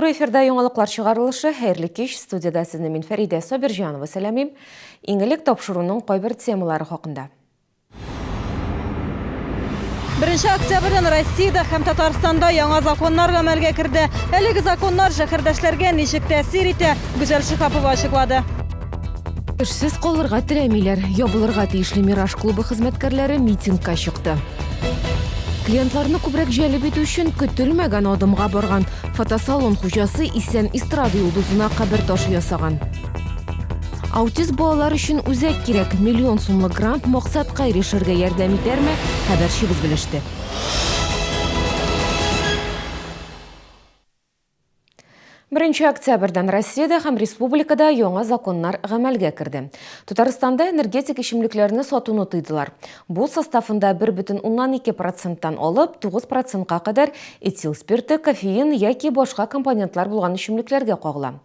Туры эфирда яңалыклар чыгарылышы. Хәерле кич. Студиядә сезне мин Фәридә Сабирҗанова сәламлим. Иң элек тапшыруның кайбер темалары хакында. Беренче октябрьдән Россиядә һәм Татарстанда яңа законнар гамәлгә керде. Әлеге законнар шәһәрдәшләргә ничек тәэсир итә, Гүзәл Шиһапова ачыклады. Эшсез калырга теләмиләр. Ябылырга тиешле Мираж клубы хезмәткәрләре митингка чыкты. Клиентларны күбрәк җәлеп итү өчен көтелмәгән адымга барган фотосалон хуҗасы исән эстрада йолдызына кабер ташы ясаган. Аутист балалар өчен үзәк кирәк. Миллион сумлык грант максатка ирешергә ярдәм итәрме? Хәбәрчебез белеште. Беренче октябрьдән Россиядә һәм республикада яңа законнар гамәлгә керде. Татарстанда энергетик эчемлекләрне сатуны тыйдылар. Бу составында 1,2 проценттан алып 9 процентка кадәр этил спирты, кофеин яки башка компонентлар булган эчемлекләргә кагыла.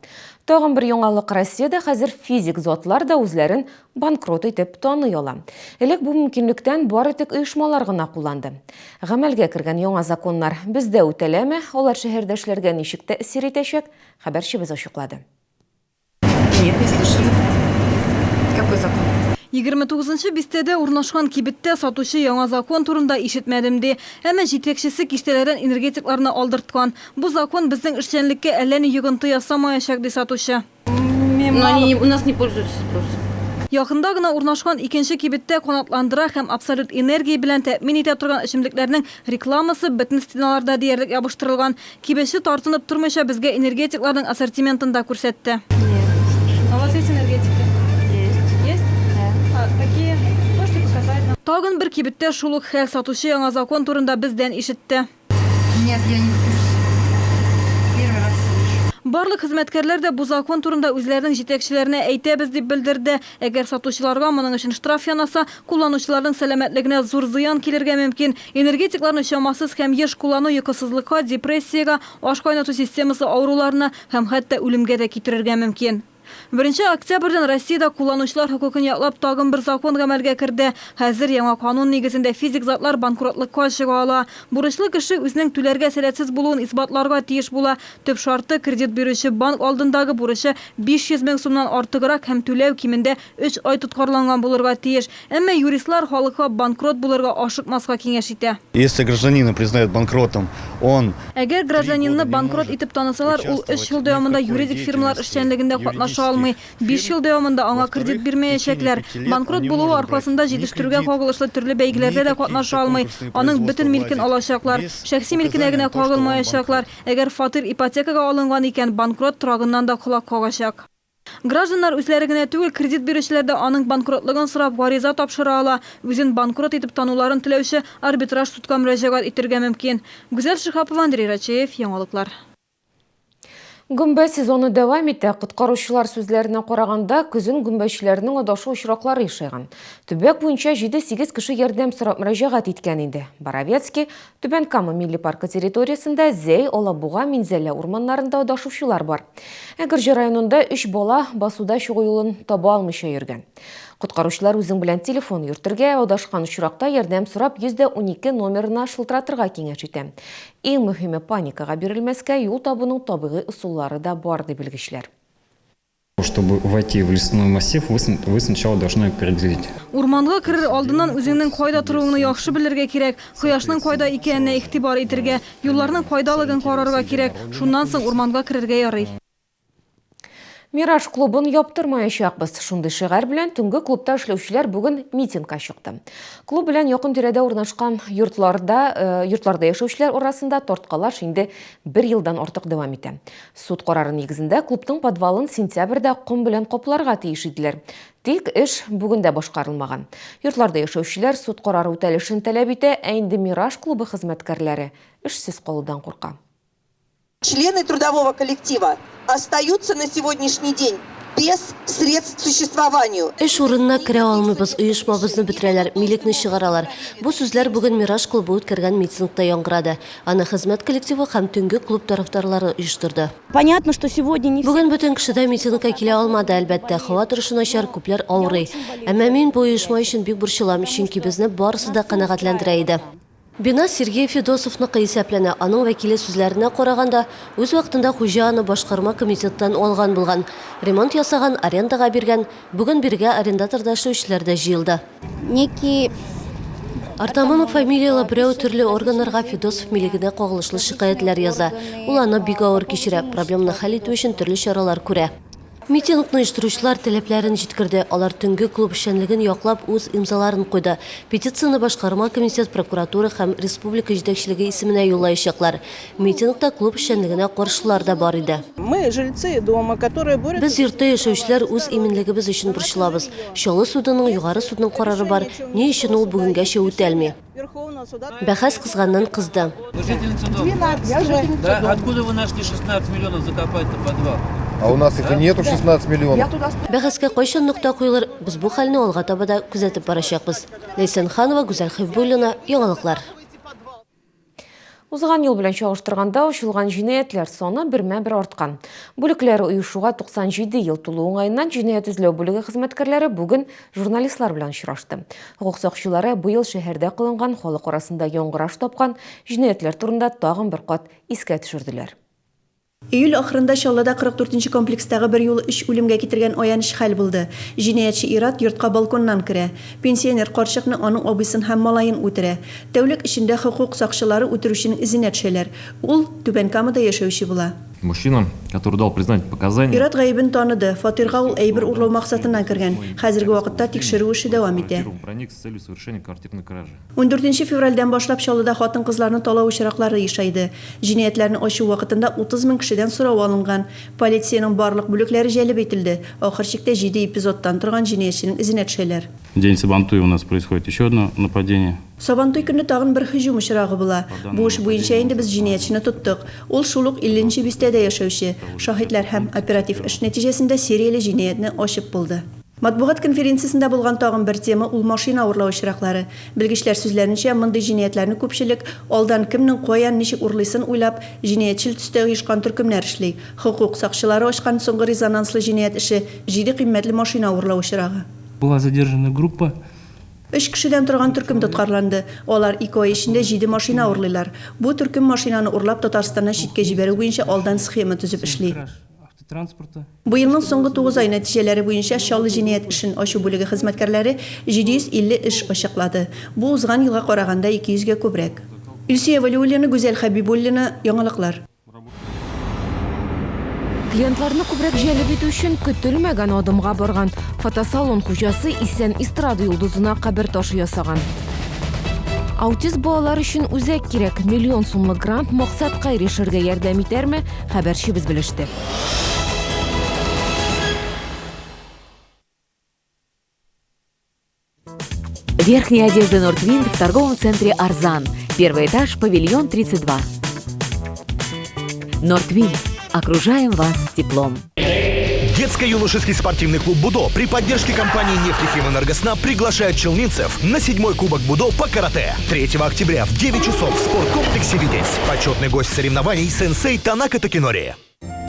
Тагын бер яңалык, Россиядә хәзер физик затлар да үзләрен банкрот итеп таный ала. Элек бу мөмкинлектән бары тик оешмалар гына кулланды. Гамәлгә кергән яңа законнар бездә үтәләме, алар шәһәрдәшләргә ничек тәэсир итәчәк, хәбәрчебез ачыклады. Нет, не слышали. Какой закон? 29 нчы бистәдә урнашкан кибеттә сатучы яңа закон турында ишетмәдем, ди. Әмма җитәкчесе киштәләрдән энергетикларны алдырткан. Бу закон безнең эшчәнлеккә әллә ни йогынты ясамаячак, ди сатучы. Но они у нас не пользуются спросом. Якында гына урнашкан икенче кибеттә канатландыра һәм абсолют энергия белән тәэмин итә торган эчемлекләрнең рекламасы бөтен стеналарда диярлек ябыштырылган. Кибетче тартынып тормыйча безгә энергетикларның ассортиментын да күрсәтте. Нет. А у вас есть энергетики? Есть. Есть? Да. А какие? Можете показать нам? Тагын бер кибеттә шул ук хәл, сатучы яңа закон турында бездән ишетте. Нет, я не в курсе. Первый раз слышу. Барлык хезмәткәрләр дә бу закон турында үзләренең җитәкчеләренә әйтәбез дип белдерде. Әгәр сатучыларга моның өчен штраф янаса, кулланучыларның сәламәтлегенә зур зыян килергә мөмкин. Энергетикларны чамасыз һәм еш куллану йокысызлыкка, депрессиягә, аш кайнату системасы авыруларына һәм хәтта үлемгә дә китерергә мөмкин. Беренче октябрьдән Россиядә кулланучылар хокукын яклап тагын бер закон гамәлгә керде. Хәзер яңа канун нигезендә физик затлар банкротлыкка чыга ала. Бурычлы кеше үзенең түләргә сәләтсез булуын исбатларга тиеш була. Төп шарты, кредит бирүче банк алдындагы бурычы 500 мең сумнан артыграк һәм түләү кимендә өч ай тоткарланган булырга тиеш. Әмма юристлар халыкка банкрот булырга ашыкмаска киңәш итә. Если гражданина признают банкротом, он Әгәр гражданинны банкрот итеп танысалар, ул өч ел дәвамында юридик фирмалар эшчәнлегендә катнаша алмый, биш ел дәвамында аңа кредит бирмәячәкләр. Банкрот булуы аркасында җитештерүгә кагылышлы төрле бәйгеләрдә дә катнаша алмый, аның бөтен милкен алачаклар. Шәхси милкенә генә кагылмаячаклар. Әгәр фатир ипотекага алынган икән, банкрот торагыннан да колак кагачак. Гражданнар үзләре генә түгел, кредит бирүчеләр дә аның банкротлыгын сорап гариза тапшыра ала. Үзен банкрот итеп тануларын теләүче арбитраж судка мөрәҗәгать итергә мөмкин. Гүзәл Шиһапова, Андрей Рачеев, Яңалыклар. Гөмбә сезоны дәвам итә. Коткаручылар сүзләренә караганда, көзен гөмбәчеләрнең адашу очраклары ешайган. Төбәк буенча 7-8 кеше ярдәм сорап мөрәҗәгать иткән инде. Боровецкий, Түбән Кама милли паркы территориясендә, Зәй, Алабуга, Минзәлә урманнарында адашучылар бар. Әгерҗе районында өч бала басуда чыгу юлын таба алмыйча йөргән. Коткаручылар үзең белән телефон йөртергә, адашкан очракта ярдәм сорап 112 номерына шылтыратырга киңәш итә. Иң мөһиме, паникага бирелмәскә, юл табуның табигый ысуллары да бар, ди белгечләр. Чтобы войти в лесной массив, вы, вы сначала должны определить. Урманга керер алдыннан үзеңнең кайда торуыңны яхшы белергә кирәк, кояшның кайда икәненә игътибар итергә, юлларның кайдалыгын карарга кирәк, шуннан соң урманга керергә ярый. Мираж клубын яптырмаячакбыз. Шундый шигарь белән төнге клубта эшләүчеләр бүген митингка чыкты. Клуб белән якын тирәдә урнашкан йортларда, э, йортларда яшәүчеләр арасында тарткалаш инде бер елдан артык дәвам итә. Суд карары нигезендә клубның подвалын сентябрьдә ком белән капларга тиеш иделәр. Тик эш бүген дә башкарылмаган. Йортларда яшәүчеләр суд карары үтәлешен таләп итә, ә инде Мираж клубы хезмәткәрләре эшсез калудан курка. Члены трудового коллектива остаются на сегодняшний день без средств к существованию. Эш урынына керә алмыйбыз, оешмабызны бетерәләр, милекне чыгаралар. Бу сүзләр бүген Мираж клубы үткәргән митингта яңгырады. Аны хезмәт коллективы һәм төнге клуб тарафдарлары оештырды. Понятно, что сегодня не все. Бүген бөтен кеше дә митингка килә алмады, әлбәттә. Һава торышы начар, күпләр авырый. Әмма мин бу оешма өчен бик борчылам, чөнки безне барысы да канәгатьләндерә иде. Бина Сергей Федосовныкы исәпләнә. Аның вәкиле сүзләренә караганда, үз вакытында хуҗа аны башкарма комитеттан алган булган. Ремонт ясаган, арендага биргән. Бүген бирегә арендаторда эшләүчеләр дә җыелды. Некий Артамонов фамилияле берәү төрле органнарга Федосов милегенә кагылышлы шикаятьләр яза. Ул аны бик авыр кичерә, проблеманы хәл итү өчен төрле чаралар күрә. Митингны оештыручылар таләпләрен җиткерде. Алар төнге клуб эшчәнлеген яклап үз имзаларын куйды. Петицияне башкарма комитет, прокуратура һәм республика җитәкчелеге исеменә юллаячаклар. Митингта клуб эшчәнлегенә каршылар да бар иде. Мы, жильцы дома, которые борются. Без, йортта яшәүчеләр, үз иминлегебез өчен борчылабыз. Чаллы судының, Югары судның карары бар, ни өчен ул бүгенгәчә үтәлми? Бәхәс кызганнан кызды. Да, откуда вы нашли 16 миллионов закопать-то подвал? А у нас их и нету 16 миллионов. Бәхәскә кайчан нокта куелыр, без бу хәлне алга таба да күзәтеп барачакбыз. Ләйсән Ханова, Гүзәл Хәбибуллина, Яңалыклар. Узган ел белән чагыштырганда ачылган җинаятьләр саны бермә-бер арткан. Бүлекләр оешуга 97 ел тулу уңаеннан җинаять эзләү бүлеге хезмәткәрләре бүген журналистлар белән очрашты. Хокук сакчылары быел шәһәрдә кылынган, халык арасында яңгыраш тапкан җинаятьләр турында тагын бер кат искә төшерделәр. Июль ахырында Чаллыда 44 нче комплекстагы берьюлы өч үлемгә китергән аяныч хәл булды. Җинаятьче ир-ат йортка балконнан керә. Пенсионер карчыкны, аның абыйсын һәм малаен үтерә. Тәүлек эчендә хокук сакчылары үтерүченең эзенә төшәләр. Ул Түбән Камада яшәүче була. Мужчина, который дал признательные показания. Ир-ат гаебен таныды, фатирга ул әйбер урлау максатыннан кергән. Хәзерге вакытта тикшерү эше дәвам итә. Проник с целью совершения квартирной кражи. Ундүртенче февральдән башлап Чаллыда хатын-кызларны талау очраклары ешайды. Җинаятьләрне ачу вакытында 30 мең кешедән сорау алынган. Полициянең барлык бүлекләре җәлеп ителде. Ахыр чиктә җиде эпизодтан торган җинаятьченең эзенә төшәләр. В день Сабантуя у нас происходит еще одно нападение. Сабантуй көнне тагын бер һөҗүм очрагы була. Бу эш буенча инде без җинаятьчене тоттык. Ул шул ук 50 нче бистәдә яшәүче. Шаһитләр һәм оператив эш нәтиҗәсендә серияле җинаятьне ачып булды. Матбугат конференциясендә булган тагын бер тема, ул машина урлау очраклары. Белгечләр сүзләренчә, мондый җинаятьләрне күпчелек, алдан кемнең, каян, ничек урлыйсын уйлап, җинаятьчел төстә оешкан төркемнәр эшли. Хокук сакчылары ачкан соңгы резонанслы җинаять эше, җиде кыйммәтле машина урлау очрагы. Была задержана группа. Өч кешедән торган төркем тоткарланды. Алар ике ай эчендә җиде машина урлыйлар. Бу төркем машинаны урлап Татарстаннан читкә җибәрү буенча алдан схема төзеп эшли. Автотранспорта. Быелның соңгы тугыз ай нәтиҗәләре буенча Чаллы җинаять эшен ачу бүлеге хезмәткәрләре 750 эш ачыклады. Бу узган елга караганда 200 гә күбрәк. Илсөя Вәлиуллина, Гүзәл Хәбибуллина, Яңалыклар. Клиентларны күбрәк җәлеп итү өчен көтелмәгән адымга барган. Фотосалон хуҗасы исән эстрада йолдызына кабер ташы ясаган. Аутист балалар өчен үзәк кирәк. Миллион сумлык грант максатка ирешергә ярдәм итәрме? Хәбәрчебез белеште. Верхняя одежда Нордвинд в торговом центре Арзан. Первый этаж, павильон 32. Нордвинд. Окружаем вас теплом. Детско-юношеский спортивный клуб «Будо» при поддержке компании «Нефтехимэнергоснаб» приглашает челнинцев на седьмой кубок «Будо» по карате. 3 октября в 9 часов в спорткомплексе «Витязь». Почетный гость соревнований сенсей Танака Токинори.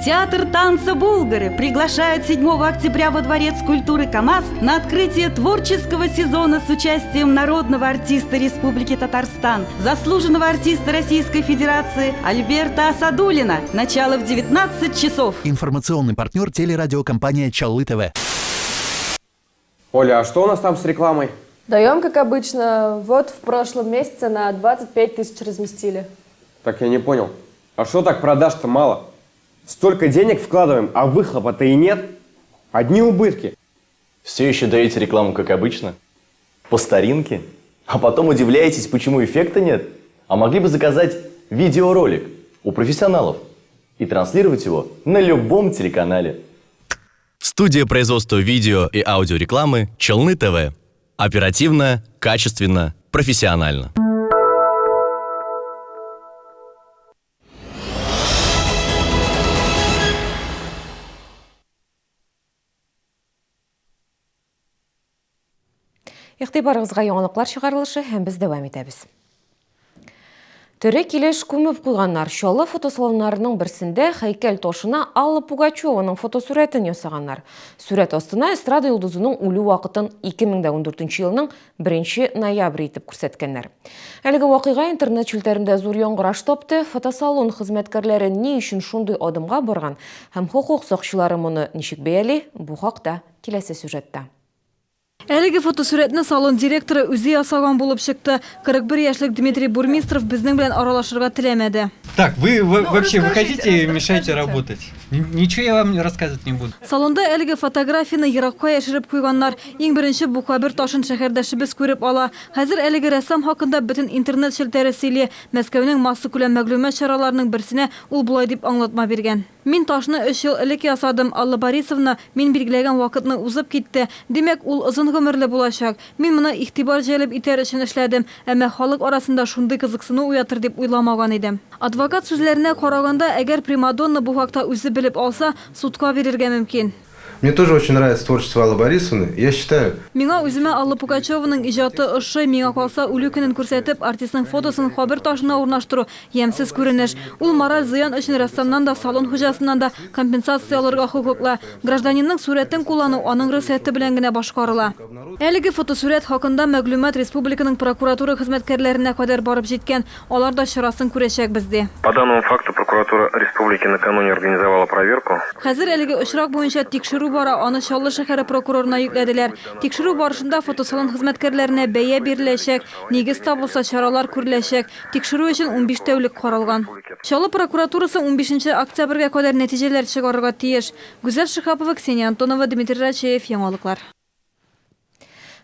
Театр танца «Булгары» приглашает 7 октября во Дворец культуры КАМАЗ на открытие творческого сезона с участием народного артиста Республики Татарстан, заслуженного артиста Российской Федерации Альберта Асадулина. Начало в 19 часов. Информационный партнер телерадиокомпания «Чаллы ТВ». Оля, а что у нас там с рекламой? Даем, как обычно. Вот в прошлом месяце на 25 тысяч разместили. Так я не понял. А что так продаж-то мало? Столько денег вкладываем, а выхлопа-то и нет. Одни убытки. Все еще даете рекламу, как обычно? По старинке? А потом удивляетесь, почему эффекта нет? А могли бы заказать видеоролик у профессионалов и транслировать его на любом телеканале. Студия производства видео и аудиорекламы «Челны ТВ». Оперативно, качественно, профессионально. Игътибарыгызга яңалыклар чыгарылышы һәм без дәвам итәбез. Тере килеш күмеп куйганнар. Чаллы фотосалоннарының берсендә һәйкәл ташына Алла Пугачеваның фотосурәтен ясаганнар. Сурәт астына эстрада йолдызының үлү вакытын 2014 елның 1 ноябре итеп күрсәткәннәр. Әлеге вакыйга интернет челтәрендә зур яңгыраш тапты. Фотосалон хезмәткәрләре ни өчен шундый адымга барган һәм хокук сакчылары моны ничек бәяли, бу хакта киләсе сюжетта. Әлеге фотосурәтне салон директоры үзе ясаган булып чыкты. 41 яшьлек Дмитрий Бурмистров безнең белән аралашырга теләмәде. Так, вы вообще выходите и мешаете работать. Ничего я вам рассказывать не буду. Салонда әлеге фотографияне еракка яшереп куйганнар. Иң беренче бу кабер ташын шәһәрдәшебез күреп ала. Хәзер әлеге рәссам хакында бөтен интернет челтәре сөйли. Мәскәүнең массакүләм мәгълүмат чараларының берсенә ул болай дип аңлатма биргән. Мин ташны өч ел элек ясадым, Алла Борисовна мин билгеләгән вакытны узып китте. Димәк, ул озын гомерле булачак. Мин моны игътибар җәлеп итәр өчен эшләдем, әмма халык арасында шундый кызыксыну уятыр дип уйламаган идем. Адвокат сүзләренә караганда, әгәр примадонна бу хакта үзе белеп алса, судка бирергә мөмкин. Мне тоже очень нравится творчество Аллы Борисовны. Я считаю. Миңа үземә Алла Пугачеваның иҗаты ошый, миңа калса, үлү көнен күрсәтеп, артистның фотосын кабер ташына урнаштыру, ямьсез күренеш. Ул мораль зыян өчен рәссамнан да, салон хуҗасыннан да компенсация алырга хокуклы. Гражданинның сурәтен куллану аның рөхсәте белән генә башкарыла. Әлеге фотосурәт хакында мәгълүмат республиканың прокуратура хезмәткәрләренә кадәр барып җиткән. Алар да чарасын күрәчәкбез, ди. По данному факту прокуратура республики накануне организовала проверку. Хәзер әлеге очрак буенча тикшерү бара, аны Чаллы шәһәре прокурорына йөкләделәр. Тикшерү барышында фотосалон хезмәткәрләренә бәя биреләчәк, нигез табылса, чаралар күреләчәк. Тикшерү өчен 15 тәүлек каралган. Чаллы прокуратурасы унбишенче октябрьгә кадәр нәтиҗәләр чыгарырга тиеш. Гүзәл Шиһапова, Ксения Антонова, Дмитрий Рачеев, Яңалыклар.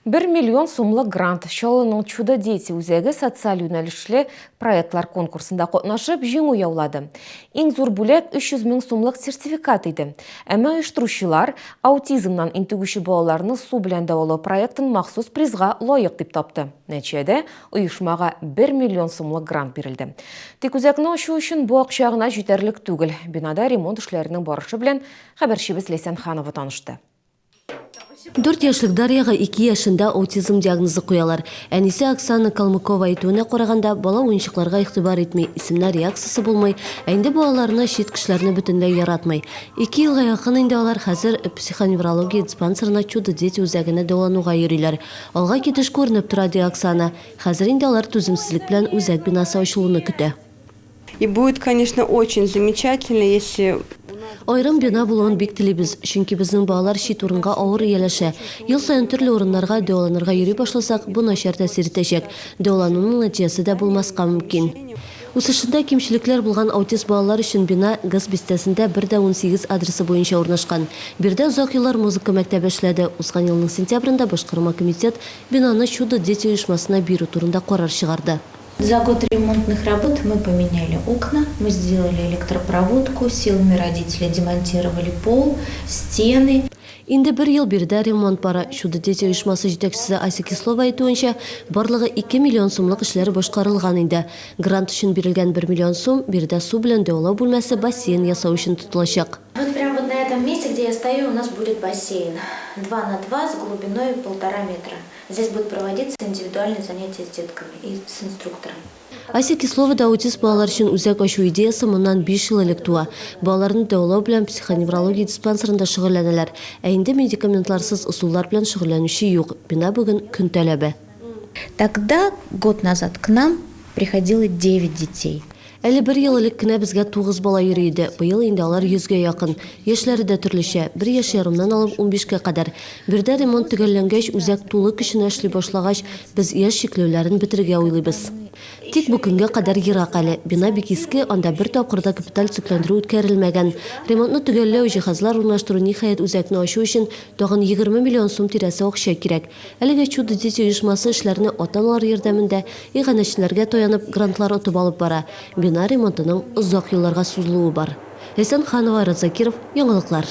Бер миллион сумлык грант Чаллының Чудо дети үзәге социаль юнәлешле проектлар конкурсында катнашып, җиңү яулады. Иң зур бүләк 300 мең сумлык сертификат иде. Әмма оештыручылар аутизмнан интегүче балаларны су белән дәвалау проектын махсус призга лаек дип тапты. Нәтиҗәдә, оешмага 1 миллион сумлык грант бирелде. Тик үзәкне ачу өчен бу акча гына җитәрлек түгел. Бинада ремонт эшләренең барышы белән хәбәрчебез Ләйсән Ханова танышты. Дүрт яшьлек Дарьяга ике яшендә аутизм диагнозы куялар. Әнисе Оксана Калмыкова әйтүенә караганда, бала уенчыкларга игътибар итми, исемнәр реакциясе булмый, ә инде балаларны, чит кешеләрне бөтенләй яратмый. Ике елга якын инде алар хәзер психоневрология диспансерына Чудо дети үзәгенә дәвалануга йөриләр. Алга китеш күренеп тора, ди Оксана. Хәзер инде алар түземсезлек белән үзәк бинасы ачылуны көтә. И будет, конечно, очень замечательно, если Аерым бина булуын бик телибез, чөнки безнең балалар чит урынга авыр ияләшә. Ел саен төрле урыннарга дәваланырга йөри башласак, бу начар тәэсир итәчәк, дәвалануның нәтиҗәсе дә булмаска мөмкин. Үсешендә кимчелекләр булган аутист балалар өчен бина ГЭС бистәсендә 1 дә 18 адресы буенча урнашкан. Биредә озак еллар музыка мәктәбе эшләде. Узган елның сентябрендә башкарма комитет бинаны Чудо дети оешмасына бирү турында карар чыгарды. За год ремонтных работ мы поменяли окна, мы сделали электропроводку, силами родителей демонтировали пол, стены. Инде бер ел биредә ремонт бара. Чудо дети оешмасы җитәкчесе Ася Кислова әйтүенчә, барлыгы 2 миллион сумлык эшләр башкарылган инде. Грант өчен бирелгән 1 миллион сум биредә су белән дәвалау бүлмәсе, бассейн ясау өчен тотылачак. Вот прям вот на этом месте, где я стою, у нас будет бассейн. 2 на 2 с глубиной полтора метра. Здесь будут проводиться индивидуальные занятия с детками и с инструктором. Ася Кисловада аутист балалар өчен үзәк ачу идеясе моннан биш ел элек туа. Балаларны дәвалау белән психоневрология диспансерында шөгыльләнәләр. Ә инде медикаментларсыз ысуллар белән шөгыльләнүче юк. Бина бүген көн таләбе. Тогда, год назад, к нам приходило 9 детей. Әле бер ел элек кенә безгә тугыз бала йөри иде, быел инде алар йөзгә якын. Яшьләре дә төрлечә, бер яшь ярымнан алып унбишкә кадәр. Биредә ремонт төгәлләнгәч, үзәк тулы көченә эшли башлагач, без яшь чикләүләрен бетерергә уйлыйбыз. Тик бу көнгә кадәр ерак әле. Бина бик иске, анда бер тапкыр да капиталь төзекләндерү үткәрелмәгән. Ремонтны төгәлләү, җиһазлар урнаштыру, ниһаять, үзәкне ачу өчен тагын 20 миллион сум тирәсе акча кирәк. Әлегә Чудо дети оешмасы эшләрне ата-аналар ярдәмендә, иганәчеләргә таянып, грантлар отып алып бара. Бина ремонтының озак елларга сузылуы бар. Ләйсән Ханова, Айрат Закиров, Яңалыклар.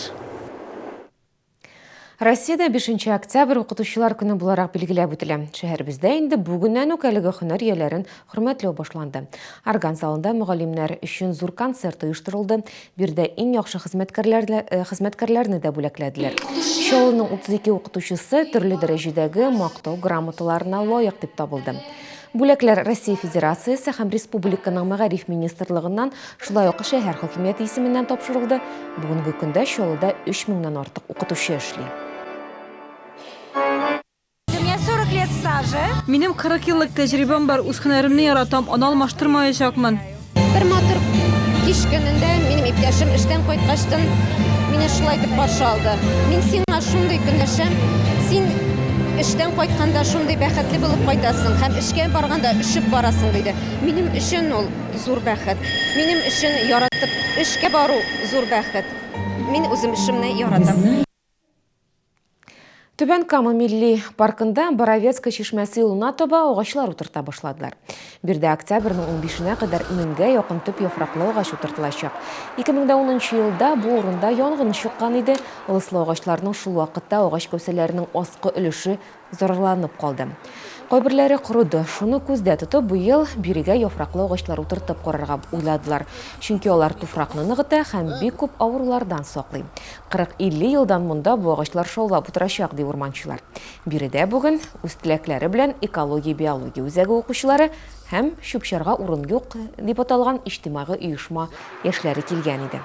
Россиядә 5 октябрь укытучылар көне буларак билгеләп үтелә. Шәһәребездә инде бүгеннән үк әлеге һөнәр ияләрен хөрмәтләү башланды. Орган залында мөгаллимнәр өчен зур концерт оештырылды. Биредә иң яхшы хезмәткәрләрне, э, хезмәткәрләрне дә бүләкләделәр. Чаллының 32 укытучысы төрле дәрәҗәдәге мактау грамоталарына лаек дип табылды. Бүләкләр Россия Федерациясе һәм республиканың Мәгариф министрлыгыннан, шулай ук шәһәр хакимияте исеменнән тапшырылды. Бүгенге көндә Чаллыда 3 меңнән артык укытучы эшли. У меня 40 лет стажа. Минем 40 еллык тәҗрибәм бар, үз һөнәремне яратам, аны алмаштырмаячакмын. Бер матур кич көнендә минем иптәшем эштән кайткачтын мине шулай итеп каршы алды. Мин сиңа шундый көнләшәм, син эштән кайтканда шундый бәхетле булып кайтасың һәм эшкә барганда өшеп барасың, диде. Минем өчен ул зур бәхет. Минем өчен яратып эшкә бару зур бәхет. Мин үзем эшемне яратам. Түбән Кама милли паркында Боровецкая чишмәсе юлына таба агачлар утырта башладылар. Биредә октябрьнең 15-нә кадәр меңгә якын төп яфраклы агач утыртылачак. 2010 елда бу урында янгын чыккан иде. Ылыслы агачларның шул вакытта агач кәүсәләренең аскы өлеше зарарланып калды. Кайберләре корыды. Шуны күздә тотып, быел бирегә яфраклы агачлар утыртып карарга уйладылар. Чөнки алар туфракны ныгыта һәм бик күп авырулардан саклый. 40-50 елдан монда бу агачлар шаулап утырачак, ди урманчылар. Биредә бүген үз теләкләре белән экология-биология үзәге укучылары һәм Чүп-чарга урын юк дип аталган иҗтимагый оешма яшьләре килгән иде.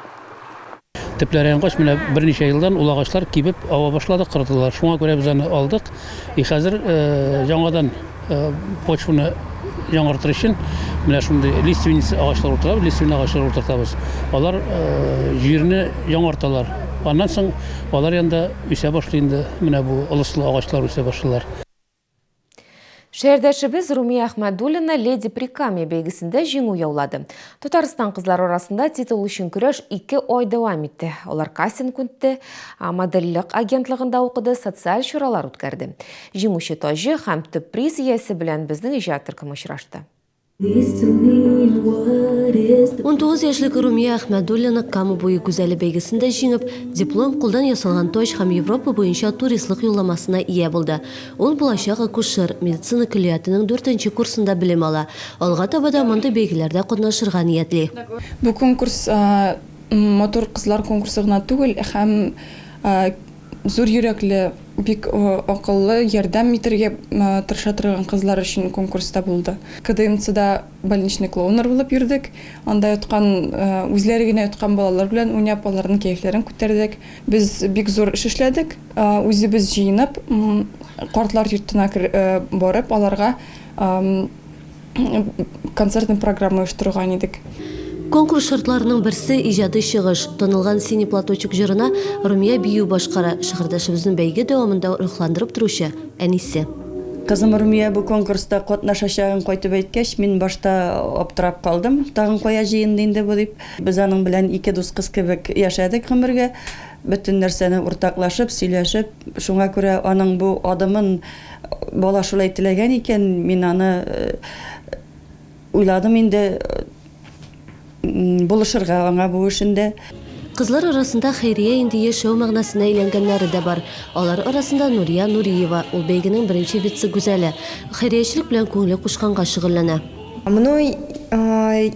Төпләре янгач, менә берничә елдан ул агачлар кибеп ава башлады, корыдылар. Шуңа күрә без аны алдык. И хәзер яңадан почваны яңартыр өчен менә шундый лиственница агачлар утыртабыз, лиственный агачлар утыртабыз. Алар җирне яңарталар. Аннан соң алар янында үсә башлый инде менә бу ылыслы агачлар үсә башлыйлар. Шәһәрдәшебез Румия Әхмәдуллина Леди Прикамье бәйгесендә җиңү яулады. Татарстан кызлары арасында титул өчен көрәш ике ай дәвам итте. Алар кастинг үтте, модельлек агентлыгында укыды, социаль чаралар үткәрде. Җиңүче таҗы һәм төп приз иясе белән безнең иҗат төркеме очрашты. 19 яшьлек Румия Әхмәдуллина Кама буе гүзәле бәйгесендә җиңеп, диплом, кулдан ясалган таҗ һәм Европа буенча туристлык юлламасына ия булды. Ул булачак акушер, медицина көллиятенең дүртенче курсында белем ала. Алга таба да мондый бәйгеләрдә катнашырга ниятли. Бу конкурс матур кызлар конкурсы гына түгел, һәм Зур йөрәкле, бик акыллы, ярдәм итәргә тырыша торган кызлар өчен конкурс та булды. КДМЦда больничный клоуннар булып йөрдек. Анда яткан, үзләре генә яткан балалар белән уйнап, аларның кәефләрен күтәрдек. Без бик зур эш эшләдек. Үзебез җыенып, картлар йортына барып, аларга концертный программа оештырган идек. Конкурс шартларының берсе, иҗади чыгыш. Танылган Синий платочек җырына Румия бию башкара. Шәһәрдәшебезне бәйге дәвамында рухландырып торучы, әнисе. Кызым Румия бу конкурста катнашачагын кайтып әйткәч, мин башта аптырап калдым, тагын кая җыенды инде бу дип. Без аның белән ике дус кыз кебек яшәдек гомергә, бөтен нәрсәне уртаклашып, сөйләшеп. Шуңа күрә аның бу адымын Бала шулай теләгән икән, мин аны уйладым инде булышырга аңа бу эшендә. Кызлар арасында хәйрия инде яшәү мәгънәсенә әйләнгәннәре дә бар. Алар арасында Нурия Нуриева, ул бәйгенең беренче вице-гүзәле. Хәйриячелек белән күңеле кушканга шөгыльләнә. Мной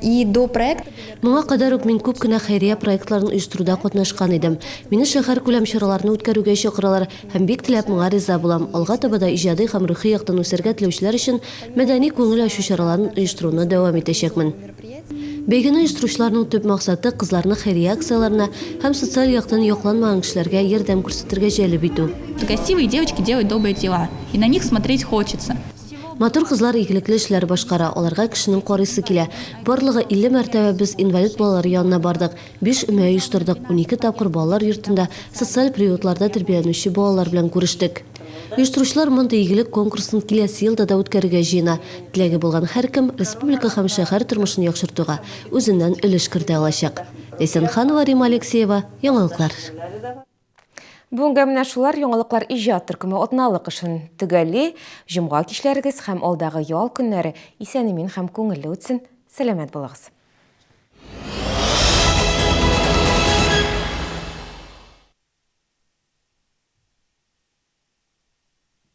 и до проекта. Моңа кадәр үк мин күп кенә хәйрия проектларын оештыруда катнашкан идем. Мине шәһәркүләм чараларны үткәрүгә чакыралар һәм бик теләп моңа риза булам. Алга таба да иҗади һәм рухи яктан үсәргә теләүчеләр өчен мәдәни күңел ачу чараларын оештыруны дәвам итәчәкмен. Бәйгене оештыручыларның төп максаты, кызларны хәйрия акцияләренә һәм социаль яктан якланмаган кешеләргә ярдәм күрсәтергә җәлеп итү. Красивые девочки делают добрые дела, и на них смотреть хочется. Матур кызлар игелекле эшләр башкара, аларга кешенең карыйсы килә. Барлыгы 50 мәртәбә без инвалид балалар янына бардык, биш өмә оештырдык, 12 тапкыр балалар йортында, социаль приютларда тәрбияләнүче балалар белән күрештек. Оештыручылар мондый игелек конкурсын киләсе елда да үткәрергә җыена. Теләге булган һәркем республика һәм шәһәр тормышын яхшыртуга үзеннән өлеш кертә алачак. Ләйсән Ханова, Римма Алексеева, Яңалыклар. Бүгенгә менә шулар яңалыклар иҗат төркеме атналык эшен төгәлли. Җомга кичләрегез һәм алдагы ял көннәре исән-имин һәм күңелле үтсен. Сәламәт булыгыз.